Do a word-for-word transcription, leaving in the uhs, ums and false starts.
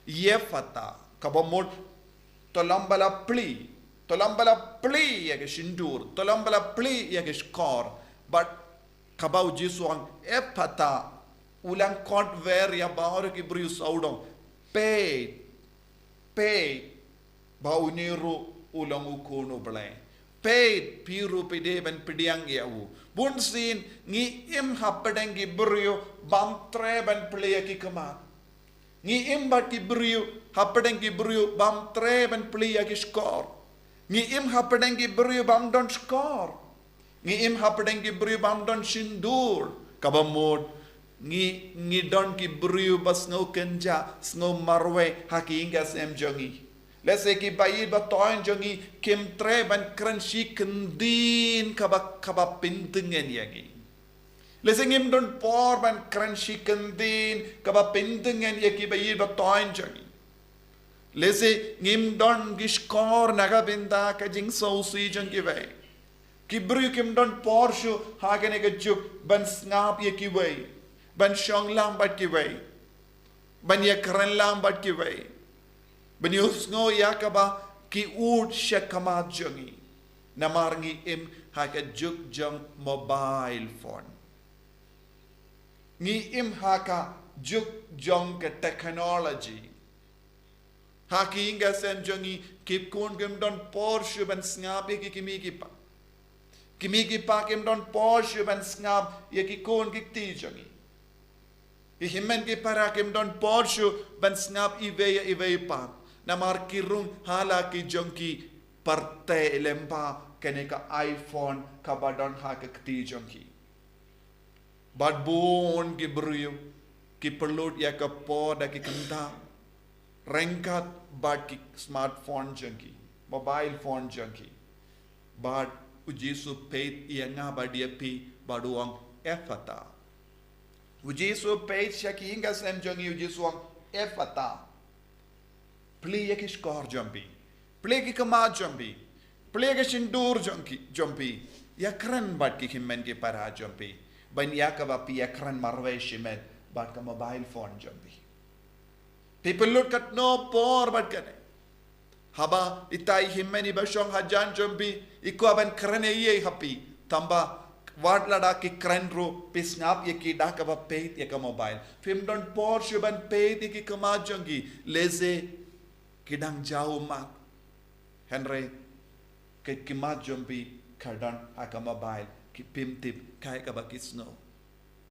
Ephphatha, kaba mut, to lem ba la plie, to lem ba la plie ïa ka shyntur, to lem ba la plie ïa ka shkor. Bad kaba u Jisu u ong, Ephphatha, u lyngkot wer ïa baroh ki briew sawdong. Peit, peit, ba une ruh u long u khun u Blei. Peit, phi ruh phi dei ban pdiang ïa u. Bunsien ngi im hapdeng ki briew bym treh ban plie ïa ki khmat. Ngi im bad ki briew, hapdeng ki briew bym treh ban plie ïa ki shkor. Ngi im hapdeng ki briew bym don shkor. Ngi im hapdeng ki briew bym don shyntur. Kaba mut, ngi, ngi don ki briew ba sngew kynjah, sngew marwei ha ki ïing ki sem jong ngi. Lehse ki ba ïeit ba thoiñ jong ngi kim treh ban kren shi kyntien kaba, kaba pyntngen ïa ngi. Lehse ngim don por ban kren shi kyntien kaba pyntngen ïa ki ba ïeit ba thoiñ jong ngi. Lehse ngim don ki shkor na ka bynta ka jingsngewsih jong kiwei. Ki briew kim don por shuh ha kane ka juk ban sngap ïa kiwei, ban shong lang bad kiwei, ban ïakren lang bad kiwei, ban ïohsngew ïa kaba ki ud sha khmat jong ngi. Namar ngi im ha ka juk jong mobile phone. Ngi im ha ka juk jong ka technology. Ha ki ïing ki sem jong ngi, ki khun kim don por shuh ban sngap ïa ki kmie ki kpa. Ki kmie ki kpa kim don por shuh ban sngap ïa ki khun ki kti jong ngi. Ki hynmen ki para kim don por shuh ban sngap iwei ïa iwei pat. Namar ki rung ha la ki jong ki pyrthei lyngba kane ka iPhone kaba don ha ka kti jong ki. Bad bun ki briew ki pynlut ïa ka por da ki kynta ryngkat bad ki smartphone jong ki, mobile phone jong ki. Bad u Jisu u peit ïa nga bad ïa phi bad u ong, Ephphatha. U Jisu u peit sha ki ïing ki sem jong ngi, u Jisu u ong, Ephphatha. Plie ïa ki shkor jong phi. Plie ki khmat jong phi. Plie ki shyntur jong ki, jong phi. Ïakren bad ki hynmen ki para jong phi. Ban ïa kaba phi ïakren marwei shimet bad ka mobile phone jong phi. Phi pynlut katno por bad kane. Haba ita i hynmen iba shong hajan jong phi i kwah ban kren ei ei ha phi, tangba wat lada ki kren ruh phi sngap ïa ki da kaba peit ïa ka mobile. Phim don por shuh ban peit ïa ki khmat jong ki, lehse ki dang jaw ummat. Hynrei ki khmat jong phi ka don ha ka mobile, ki phim tip kaei kaba ki sngew.